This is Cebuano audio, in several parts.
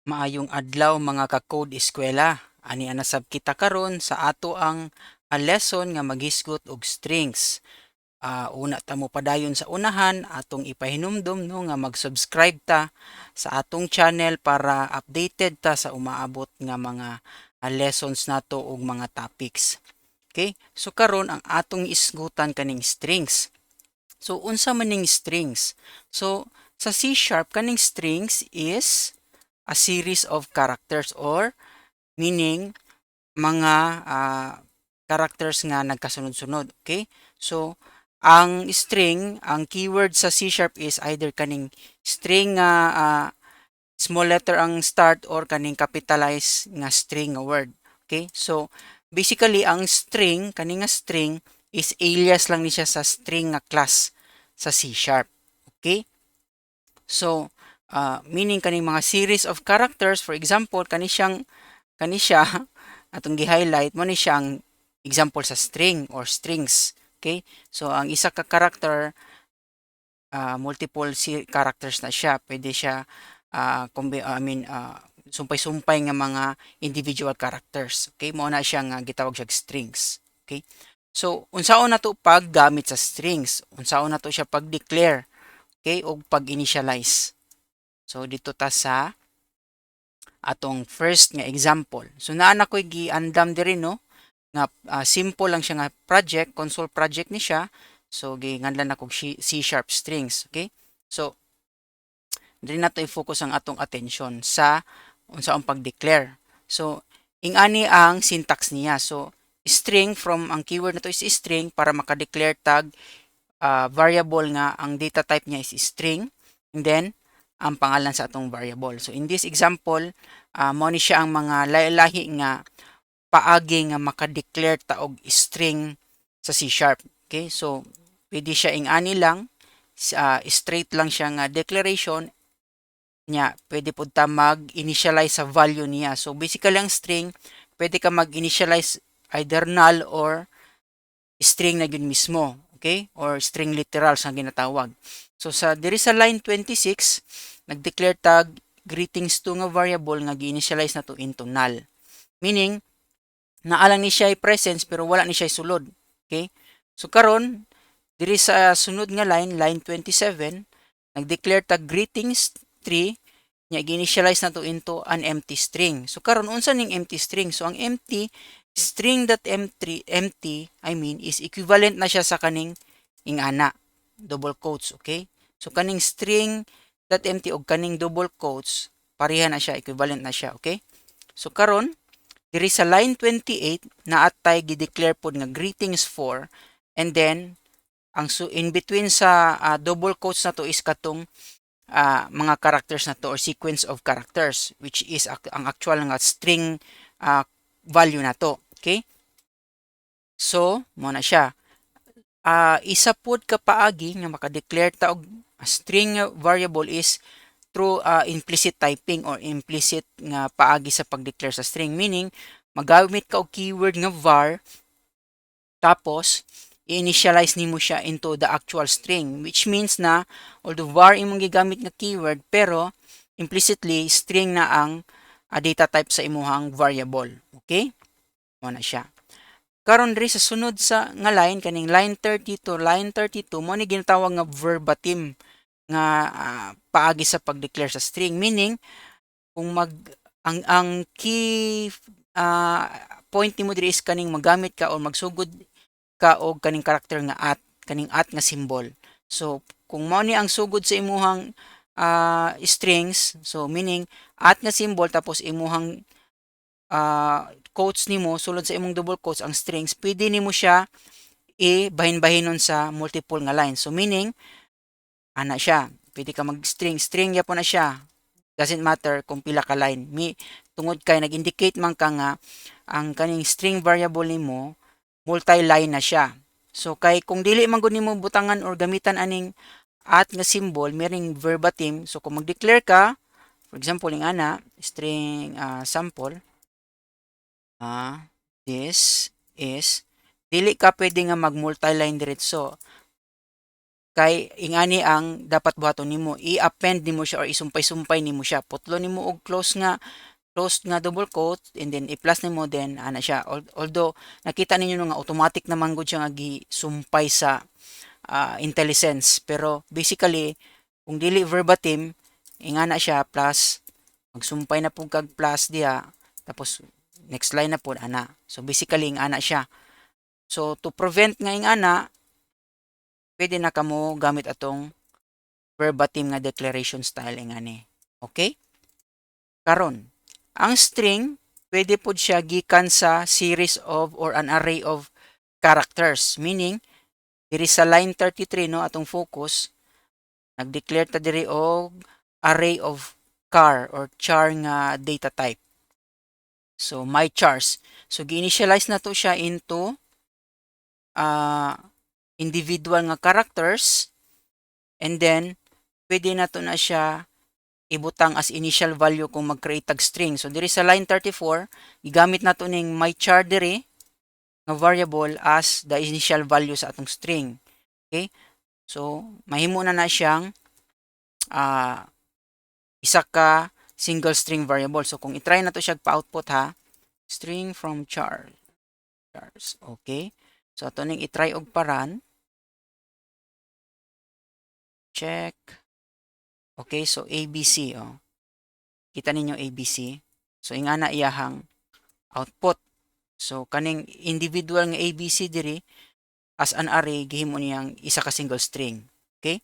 Maayong adlaw, mga ka-Code Eskwela. Ani ana sab kita karon sa ato ang lesson nga maghisgot og strings. Una ta mo padayon sa unahan, atong ipahinumdum, no, nga mag-subscribe ta sa atong channel para updated ta sa umaabot nga mga lessons nato ug mga topics. Okay? So karon ang atong isgutan kaning strings. So unsa man ning strings? So sa C# kaning strings is a series of characters or meaning mga characters nga nagkasunod-sunod. Okay? So ang string, ang keyword sa C# is either kaning string nga small letter ang start or kaning capitalize nga string nga word. Okay? So basically ang string, kaning nga string is alias lang ni siya sa string nga class sa C#. Okay? So meaning kaning mga series of characters, for example, kani siya atong gi-highlight mo ni siyang example sa string or strings. Okay? So ang isa ka character, multiple characters na siya. Pwede siya I mean, sumpay-sumpay nga mga individual characters. Okay? Mao na siya nga gitawag siya strings. Okay? So unsaon nato paggamit sa strings? Unsaon nato siya pag-declare? Okay? Og pag-initialize. So dito ta sa atong first nga example. So naa na ko'y giandam diri, no, nga simple lang siya nga project, console project ni siya. So ginganlan nako C# strings, okay? So diri nato i-focus ang atong attention sa unsaon pag-declare. So ingani ang syntax niya. So string from ang keyword nato is string para maka-declare tag variable nga ang data type niya is string and then ang pangalan sa atong variable. So in this example, mao ni siya ang mga lahi-lahi nga paagi nga maka-declare ta og string sa C#. Okay? So pwede siya ing-ani lang, straight lang siya nga declaration niya, pwede pud ta mag-initialize sa value niya. So basically ang string, pwede ka mag-initialize either null or string na gyud mismo, okay? Or string literals ang ginatawag. So sa diri sa line 26, nag-declare tag greetings to nga variable nga gi-initialize na to into null. Meaning naa lang ni siya presence pero wala ni siya sulod. Okay? So karon diri sa sunod nga line, line 27, nag-declare tag greetings 3 nya gi-initialize na to into an empty string. So karon unsa ning empty string? So ang empty string dot m3 empty, I mean, is equivalent na siya sa kaning ingana double quotes, okay? So kaning string dot empty og kaning double quotes pareha na siya, equivalent na siya, okay? So karon diri sa line 28 naa tay gi-declare pod nga greetings 4 and then ang so in between sa double quotes na to is katong mga characters na to or sequence of characters, which is ang actual nga string value na to. Okay? So, mao na siya. Isa pod ka paagi nga maka-declare ta og string variable is through implicit typing or implicit nga paagi sa pag-declare sa string. Meaning, magamit ka og keyword nga var tapos i-initialize nimo siya into the actual string, which means na although var imong gigamit nga keyword, pero implicitly string na ang data type sa imuhang variable. Okay? Mao na siya. Karon diri sa sunod sa nga line, kaning line 30 to line 32, mo ni ginatawag nga verbatim nga paagi sa pag-declare sa string. Meaning kung mag ang key point nimo diri is kaning magamit ka or magsugod ka og kaning character nga at, kaning at nga symbol. So kung mao ni ang sugod sa imuhang strings, so meaning at nga symbol tapos imuhang quotes nimo, sulod sa imong double quotes ang strings, pwede nimo siya i-bahin-bahinon sa multiple nga lines. So meaning ana siya, pwede ka mag-string, string gyapon na siya. Doesn't matter kung pila ka line. Mi tungod kay nag-indicate man ka nga ang kaning string variable nimo multi-line na siya. So kay kung dili man gud nimo butangan or gamitan aning at nga symbol, meaning verbatim, so kung mag-declare ka, for example, ing ana, string sample, this is, dili ka pwede nga mag multi-line diretso. Kay ingani ang dapat buhaton nimo, i-append nimo siya or isumpay-sumpay nimo siya. Putlo nimo og close nga double quote and then i-plus nimo, then ana siya. Although nakita ninyo, no, nga automatic naman gud siya nga gisumpay sa IntelliSense, pero basically kung dili verbatim, ingana siya, plus, magsumpay na pud kag plus diha, tapos next line na pud ana. So basically ingana siya. So to prevent nga ingana, pwede na kamo gamit atong verbatim nga declaration style ingani. Okay? Karon, ang string pwede pud siya gikan sa series of or an array of characters. Meaning, diri sa line 33, no, atong focus, nag-declare ta diri og array of char or char nga data type. So my chars. So gi-initialize na to siya into individual nga characters and then pwede na to na siya ibutang as initial value kung mag-create tag string. So diri sa line 34, gigamit nato ning my char diri nga variable as the initial value sa atong string. Okay? So mahimo na na siyang isa ka single string variable. So kung i-try na to siya pa-output ha, string from char. Chars. Okay? So ato ning i-try og pa-run. Check. Okay, so ABC, oh. Kita ninyo ABC. So ingana iyahang output. So kaning individual nga ABC diri as an array, gihimo niyang isa ka single string. Okay?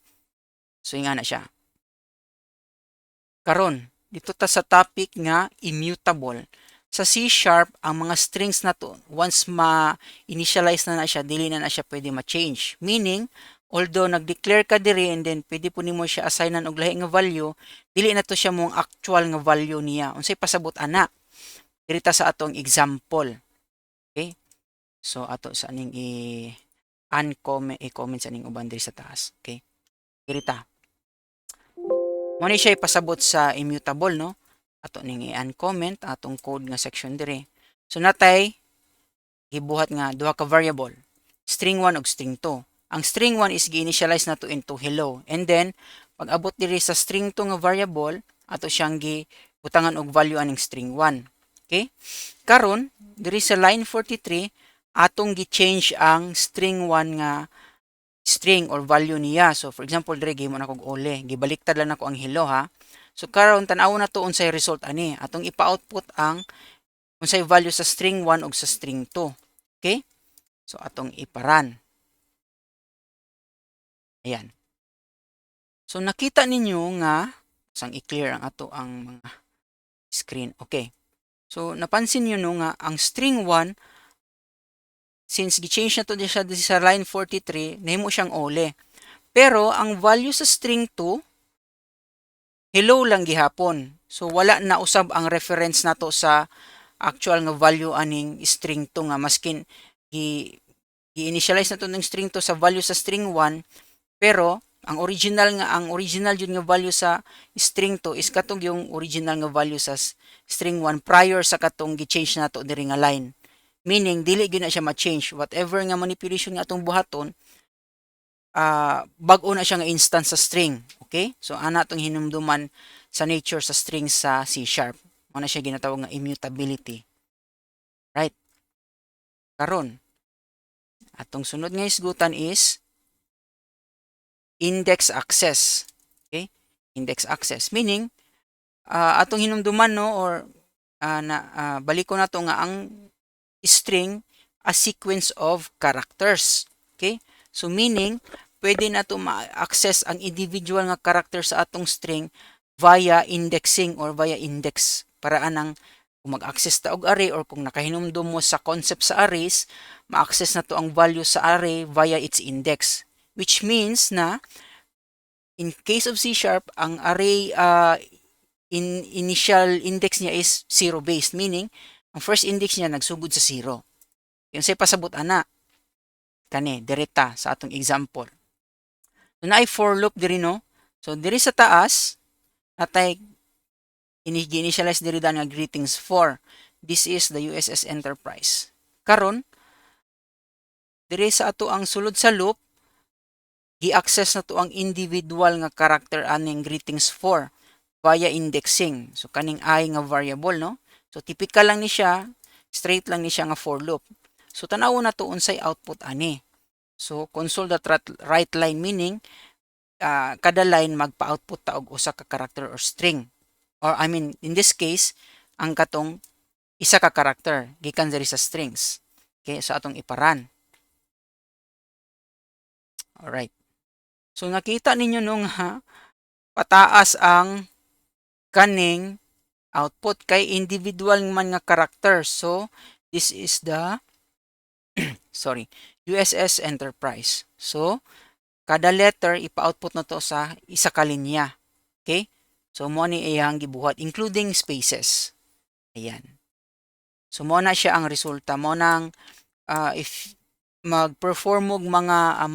So ingana siya. Karon, dito ta sa topic nga immutable. Sa C#, ang mga strings na to, once ma-initialize na na siya, dili na na siya pwede ma-change. Meaning, although nag-declare ka diri and then pwede po nimo siya assignan og lahi nga value, dili na to siya mong actual nga value niya. Unsay pasabot ana? Diri ta sa atong example. Okay? So ato sa aning i uncomment, i-comment sa aning uban diri sa taas. Okay? Diri ta. Mo ni siya ipasabot sa immutable, no? Ato ning i-uncomment atong code nga section diri. So natay gibuhat nga duha ka variable, string 1 ug string 2. Ang string 1 is gi-initialize na to into hello. And then pag abot diri sa string 2 nga variable, ato siyang gibutangan og value aning string 1. Okay? Karon, diri sa line 43, atong gi-change ang string 1 nga string or value niya. So for example, diri gihimo na kog ole, gibaliktad lang nako ang hello ha. So karon tan-aw na to unsay result ani. Atong ipa-output ang unsay value sa string 1 ug sa string 2. Okay? So atong ipa-run. Ayan. So nakita ninyo nga sang i-clear ang ato ang mga screen. Okay. So napansin niyo, no, nga ang string 1, since gi-change na to siya sa line 43, nahimo siyang ole. Pero ang value sa string 2, hello lang gihapon. So wala na usab ang reference nato sa actual nga value aning string 2 nga maskin gi i-initialize na to ng string 2 sa value sa string 1, pero ang original jud nga value sa string 2 is katong yung original nga value sa string 1 prior sa katong gi-change nato diri nga line. Meaning dili gyud na siya ma-change whatever nga manipulation nga atong buhaton, bag-o na siya nga instance sa string. Okay? So ana atong hinumduman sa nature sa string sa C#. Mao na siya ginatawag nga immutability. Right? Karon, atong sunod nga hisgutan is index access. Okay? Index access meaning atong hinumduman, no, or na baliko na to nga ang string a sequence of characters. Okay? So meaning pwede na to ma-access ang individual nga character sa atong string via indexing or via index, para anang kung mag-access ta og array or kung nakahinumdum mo sa concept sa arrays, ma-access na to ang value sa array via its index. Which means na in case of C#, ang array in initial index niya is zero based, meaning ang first index niya nagsugod sa 0. Yung say pasabot ana kani direta sa atong example. So naay for loop diri, no. So diri sa taas natay ini-initialize diri dan nga greetings 4. This is the USS Enterprise. Karon, diri sa ato ang sulod sa loop. Gi-access na to ang individual nga character aning greetings 4 via indexing. So kaning i nga variable, no? So typical lang ni siya, straight lang ni siya nga for loop. So tan-awon na to unsay output ani. So console.write line, meaning kada line magpa-output ta og usa ka character or string. Or I mean, in this case, ang katong isa ka character gikan diri sa strings. Okay, so atong ipa-run. Alright. So nakita ninyo nung ha, pataas ang kaning output kay individual man nga character. So this is the, sorry, USS Enterprise. So kada letter ipa-output na to sa isa ka linya. Okay? So mo ni iyang gibuhat, including spaces. Ayan. So mo na siya ang resulta mo nang if mag-perform og mga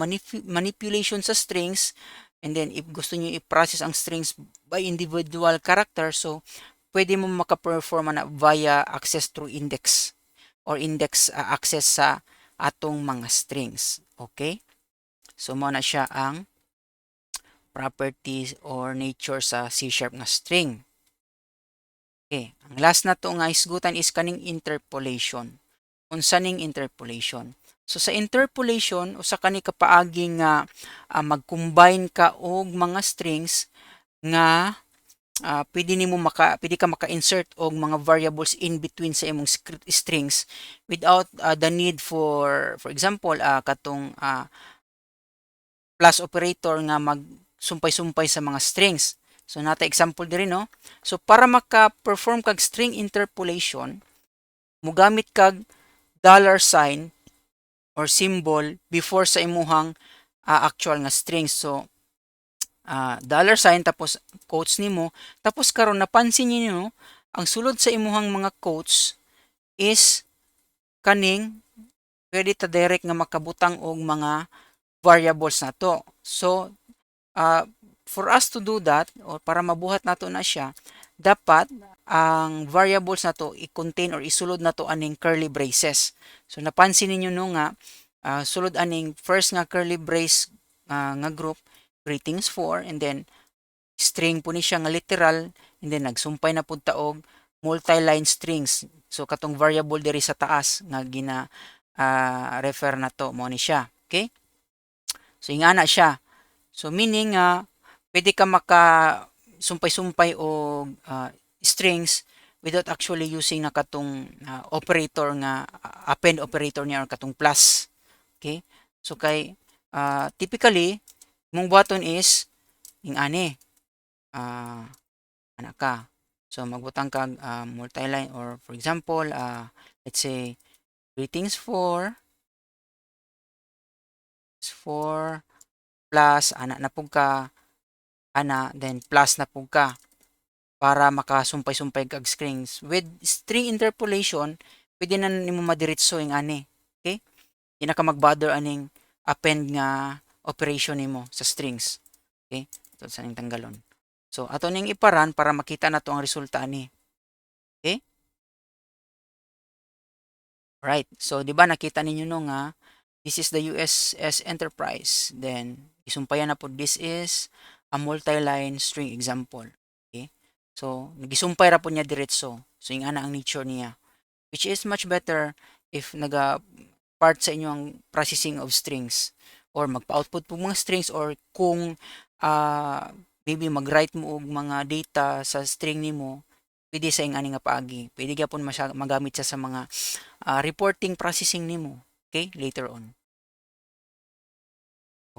manipulation sa strings and then if gusto niyo i-process ang strings by individual character, so pwede mo maka-perform na via access through index or index access sa atong mga strings. Okay? So mo na siya ang properties or nature sa C# nga string. Okay, ang last na to nga hisgutan is kaning interpolation. Unsa ning interpolation? So sa interpolation, usa kani ka paagi nga mag-combine ka og mga strings nga pwede ka maka-insert og mga variables in between sa imong strings without the need for example, katong plus operator nga magsumpay-sumpay sa mga strings. So nata example diri, no. So para maka-perform kag string interpolation, mugamit kag dollar sign or symbol before sa imuhang actual nga string. So dollar sign tapos quotes nimo, tapos karon napansin niyo ang sulod sa imuhang mga quotes is kaning pwede ta direct nga makabutang og mga variables nato. So for us to do that or para mabuhat nato na siya, dapat ang variables nato i-contain or isulod nato aning curly braces. So napansin ninyo no nga sulod aning first nga curly brace nga group, greetings 4, and then string po ni siya nga literal, and then nagsumpay na pud ta og multi-line strings. So katong variable diri sa taas nga gina refer na to mo ni siya. Okay? So ingana siya. So meaning nga pwede ka maka sumpay-sumpay og strings without actually using na katong operator nga append operator niya or katong plus. Okay? So kay typically mong buhaton is ing ani ana ka. So magbutang kag multi-line or for example, let's say greetings 4 4 plus ana na pug ka ana, then plus na pug ka para makasumpay-sumpay kag strings. With string interpolation, pwede na nimo madiretso yung ani. Okay? Di na ka mag-bother aning append nga operation nimo sa strings. Okay? Ito sa ning tanggalon. So, ato ning ipa-run para makita na to ang resulta ani. Okay? Right. So, di ba nakita ninyo no nga this is the USS Enterprise. Then, isumpayan na po, this is a multi-line string example. Okay? So, nagisumpay ra po niya diretso. So, yung ana ang nature niya. Which is much better if naga part sa inyong processing of strings or magpa-output po mga strings or kung maybe mag-write mo og mga data sa string nimo, pwede sa ing ani nga paagi. Pwede gyapon magamit siya sa mga reporting processing nimo, okay, later on.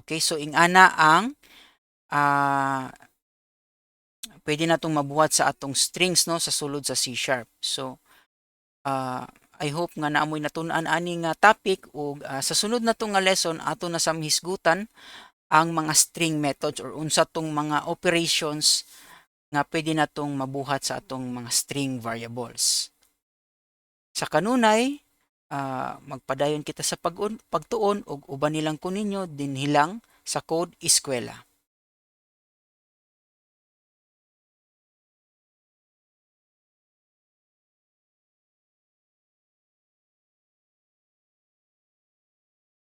Okay, so ing-ana ang pwede natong mabuhat sa atong strings, no, sa sulod sa C#. So I hope nga naamoy natun-an ani nga topic ug sa sunod nato nga lesson, ato na sa hisgutan ang mga string methods or unsa tong mga operations nga pwede natong mabuhat sa atong mga string variables. Sa kanunay, magpadayon kita sa pagtuon ug uban nilang ko ninyo dinhi lang sa Code Eskwela.